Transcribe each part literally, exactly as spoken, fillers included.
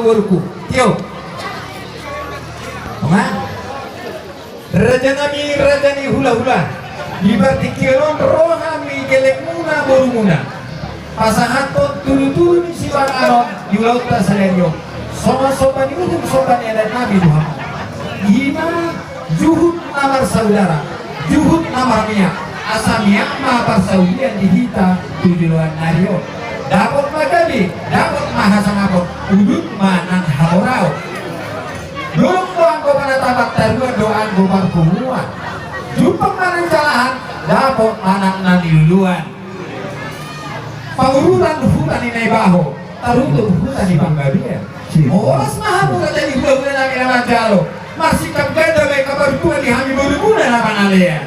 Boruku, tio. Oma. Raja nami, raja ni hulahula. Di partingkian on ro hami gelengmuna borumuna. Pasahathon tudutudu ni sipanganon di ulaonta sadari on. Songon somba ni uhum, somba ni adat nami tu hamu. Ima juhut na marsaudara, juhut na marmiak, asa miak ma parsaulian di hita tu joloan ni ari on. Dapot ma gabe, dapot ma hasangapon, udut ma nang hamoraon. Dolok do anggo panatapan, taruan do anggo parpunguan. Jumpang ma na nijalahan, dapot ma nang na niluluan. Pangururan huta ni Naibaho, tarutung huta ni Panggabean. Horas ma hamu raja ni hulahula nami na manjalo. Marsingkap ganda ma angka partuan di hami borumuna na mangalea.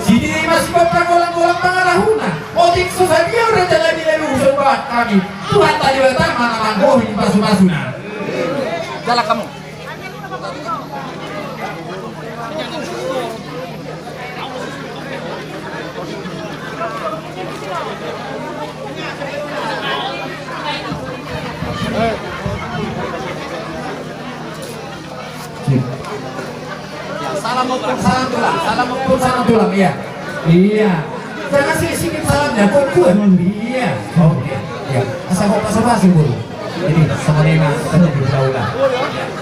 Sidini ma sibata golanggolang pangarahutna. Otik so sadia raja nami na luhut, so bahen hami. Tuhanta Debata ma na manggohi pasupasuna. Jalan kamu. Ya, salam ompung, salam tulang, salam ompung, salam tulang, iya. Iya. Jangan sisingkir salamnya, kok kuat? Iya. Oke. Ya. Asa kok pasang-pasang, Bro. Jadi, sama dengan, sama di Pulau Ular.